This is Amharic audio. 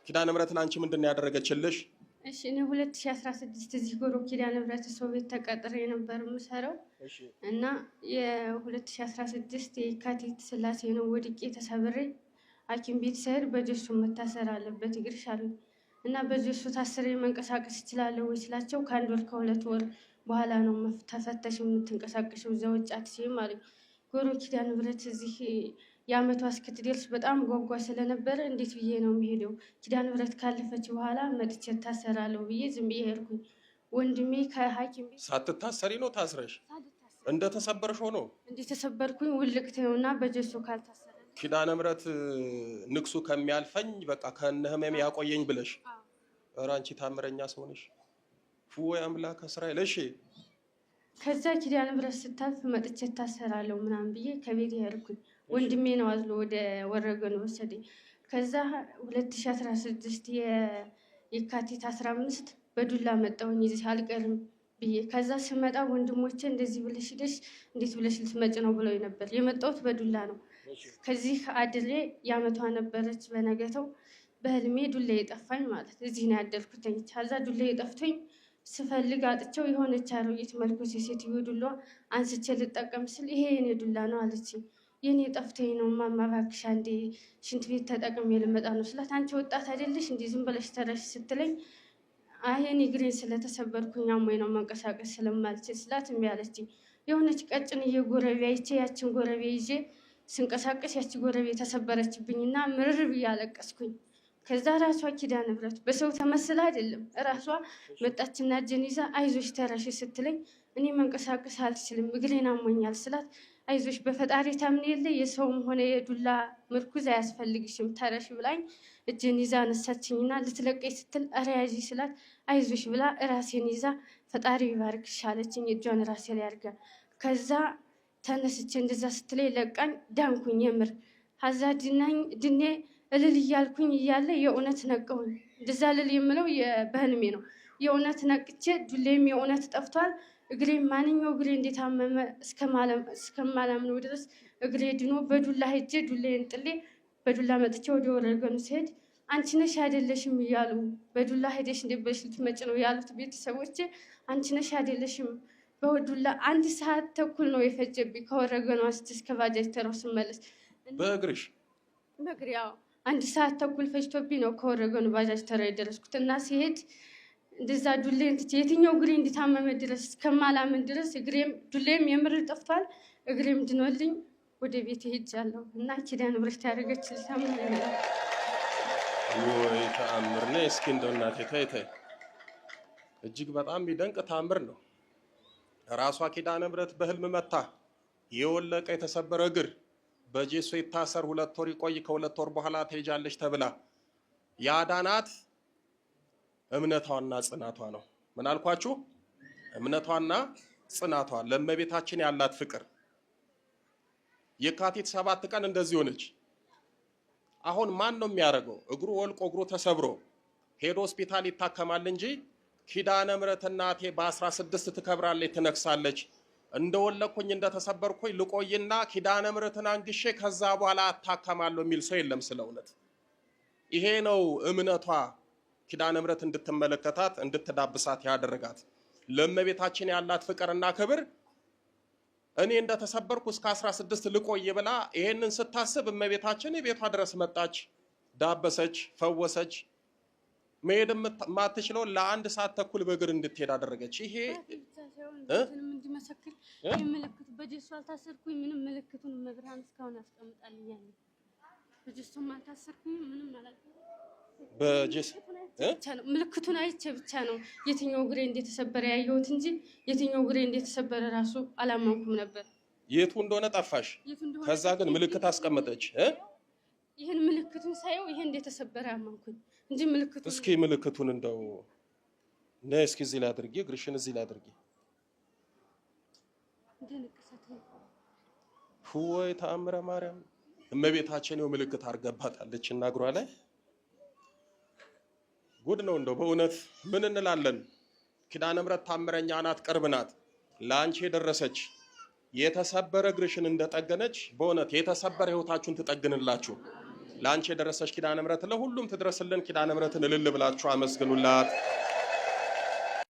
ኪዳነ ምሕረት ለአንቺ ምንድን ነው ያደረገችልሽ? እሺ፣ እኔ 2016 እዚህ ጎሮ ኪዳነ ምሕረት ሰው ቤት ተቀጥሬ ነበር የምሰራው እና የ2016 የካቲት ስላሴ ነው ወድቄ ተሰብሬ ሐኪም ቤት ስሄድ በጀሱ መታሰር አለበት እግርሽ አሉኝ። እና በጀሱ ታስሬ መንቀሳቀስ እችላለሁ ወይ ስላቸው ከአንድ ወር ከ2 ወር በኋላ ነው ተፈተሽ የምትንቀሳቀሽው፣ እዛ ውጭ አትችይም አሉኝ። ጎሮ ኪዳነ ምሕረት እዚህ የአመቷ እስክትደርስ በጣም ጓጓ ስለነበረ እንዴት ብዬ ነው የምሄደው? ኪዳነ ምሕረት ካለፈች በኋላ መጥቼ እታሰራለሁ ብዬ ዝም ብዬ ሄድኩኝ። ወንድሜ ከሐኪም ቤት ሳትታሰሪ ነው ታስረሽ? እንደተሰበርሽ ሆኖ? እንደተሰበርኩኝ ውልቅት ነው እና በጀሶ ካልታሰረ ኪዳነ ምሕረት ንግሱ ከሚያልፈኝ በቃ ከነ ህመሜ ያቆየኝ ብለሽ። ኧረ አንቺ ታምረኛ ሰው ነሽ። ወይ አምላክ እስራኤል። እሺ። ከዛ ኪዳነ ምሕረት ስታልፍ መጥቼ እታሰራለሁ ምናምን ብዬ ከቤት ሄድኩኝ። ወንድሜ ነው አዝሎ ወደ ወረገን ወሰደኝ። ከዛ 2016 የካቲት 15 በዱላ መጣሁኝ እዚህ አልቀርም ብዬ። ከዛ ስመጣ ወንድሞቼ እንደዚህ ብለሽ ሂደሽ እንዴት ብለሽ ልትመጭ ነው ብለው ነበር። የመጣሁት በዱላ ነው። ከዚህ አድሬ የአመቷ ነበረች። በነገተው በህልሜ ዱላ የጠፋኝ ማለት እዚህ ነው ያደርኩት። ከዛ ዱላ የጠፍቶኝ ስፈልግ አጥቸው የሆነች አሮጊት መልኮሴ ሴትዮ ዱላ አንስቼ ልጠቀም ስል ይሄ የኔ ዱላ ነው አለችኝ። የኔ ጠፍቶኝ ነው እማማ እባክሽ አንዴ ሽንት ቤት ተጠቅሜ ልመጣ ነው ስላት አንቺ ወጣት አይደለሽ እንዴ ዝም ብለሽ ተረሽ ስትለኝ አይ እኔ እግሬን ስለተሰበርኩኝ አሞኝ ነው መንቀሳቀስ ስለማልችል ስላት እምቢ አለችኝ። የሆነች ቀጭንዬ ጎረቤ አይቼ ያችን ጎረቤ ይዤ ስንቀሳቀስ ያቺ ጎረቤ ተሰበረችብኝና ምርር ብዬ አለቀስኩኝ። ከዛ ራሷ ኪዳነ ምሕረት በሰው ተመስላ አይደለም ራሷ መጣችና እጄን ይዛ አይዞሽ ተረሽ ስትለኝ እኔ መንቀሳቀስ አልችልም እግሬን አሞኛል ስላት አይዞሽ በፈጣሪ ታምኒ የለ የሰውም ሆነ የዱላ ምርኩዝ አያስፈልግሽም ተረሽ ብላኝ እጄን ይዛ አነሳችኝና ልትለቀኝ ስትል ኧረ ያዢ ስላት አይዞሽ ብላ ራሴን ይዛ ፈጣሪ ይባርክሽ አለችኝ። እጇን ራሴ ላይ አድርጋ ከዛ ተነስቼ እንደዛ ስትለኝ ለቃኝ ዳንኩኝ። የምር ሀዛ ድኔ እልል እያልኩኝ እያለ የእውነት ነቀሁኝ። እንደዛ እልል የምለው በህልሜ ነው። የእውነት ነቅቼ ዱሌም የእውነት ጠፍቷል። እግሬ ማንኛው እግሬ እንደታመመ እስከማላምነው ድረስ እግሬ ድኖ በዱላ ሄጄ ዱሌን ጥሌ በዱላ መጥቼ ወደ ወረገኑ ሲሄድ አንቺ ነሽ አይደለሽም እያሉ በዱላ ሄደሽ እንዴት ብለሽ ልትመጪ ነው ያሉት ቤተሰቦቼ። አንቺ ነሽ አይደለሽም በዱላ 1 ሰዓት ተኩል ነው የፈጀብኝ ከወረገኑ አንስቼ እስከ ባጃጅ ተራው ስመለስ። በእግርሽ? በእግሬ ያው 1 ሰዓት ተኩል ፈጅቶብኝ ነው ከወረገኑ ባጃጅ ተራ የደረስኩት። እና ሲሄድ እንደዛ ዱሌን ትቼ የትኛው እግሬ እንዲታመመ ድረስ እስከማላምን ድረስ እግሬም ዱሌም የምር ጠፍቷል። እግሬም ድኖልኝ ወደ ቤት ሄጃለሁ። እና ኪዳነ ምሕረት ያደረገችልኝ ታምር ነው። ወይ ተአምር ነው። እስኪ እንደው እናቴ ተይ ተይ፣ እጅግ በጣም የሚደንቅ ተአምር ነው። ራሷ ኪዳነ ምሕረት በህልም መታ የወለቀ የተሰበረ እግር በጄሶ ይታሰር 2 ወር ይቆይ፣ ከ2 ወር በኋላ ትሄጃለሽ ተብላ ያዳናት እምነቷና ጽናቷ ነው። ምን አልኳችሁ? እምነቷና ጽናቷ፣ ለእመቤታችን ያላት ፍቅር። የካቲት 7 ቀን እንደዚህ ሆነች። አሁን ማን ነው የሚያደርገው? እግሩ ወልቆ እግሩ ተሰብሮ ሄዶ ሆስፒታል ይታከማል እንጂ ኪዳነ ምሕረት እናቴ በ16 ትከብራለች፣ ትነግሳለች። እንደወለኩኝ እንደተሰበርኩኝ ልቆይና ኪዳነ ምሕረትን አንግሼ ከዛ በኋላ አታከማለሁ የሚል ሰው የለም። ስለ እውነት ይሄ ነው እምነቷ ኪዳነ ምሕረት እንድትመለከታት እንድትዳብሳት ያደረጋት። ለእመቤታችን ያላት ፍቅርና ክብር እኔ እንደተሰበርኩ እስከ 16 ልቆይ ብላ ይሄንን ስታስብ እመቤታችን የቤቷ ድረስ መጣች፣ ዳበሰች፣ ፈወሰች። መሄድ የማትችለው ለ1 ሰዓት ተኩል በእግር እንድትሄድ አደረገች። ይሄ እንዲመሰክር ምልክቱ በጀሱ አልታሰርኩኝ ምንም ምልክቱን መብርሃን እስካሁን አስቀምጣልኛለች። በጀሱም አልታሰርኩኝ ምንም አላልኩም። በጀስ ምልክቱን አይቼ ብቻ ነው የትኛው እግሬ እንደተሰበረ ያየሁት እንጂ የትኛው እግሬ እንደተሰበረ ራሱ አላመንኩም ነበር። የቱ እንደሆነ ጠፋሽ። ከዛ ግን ምልክት አስቀመጠች። ይህን ምልክቱን ሳየው ይሄ እንደተሰበረ አመንኩኝ እንጂ ምልክቱ እስኪ ምልክቱን እንደው ነይ እስኪ እዚህ ላይ አድርጊ፣ እግርሽን እዚህ ላይ አድርጊ። ወይ ተአምረ ማርያም! እመቤታችን ይኸው ምልክት አድርገባታለች እና እግሯ ላይ ጉድ ነው። እንደው በእውነት ምን እንላለን? ኪዳነ ምሕረት ታምረኛ ናት፣ ቅርብ ናት። ለአንቺ የደረሰች የተሰበረ እግርሽን እንደጠገነች በእውነት የተሰበረ ሕይወታችሁን ትጠግንላችሁ። ለአንቺ የደረሰች ኪዳነ ምሕረት ለሁሉም ትድረስልን። ኪዳነ ምሕረትን እልል ብላችሁ አመስግኑላት።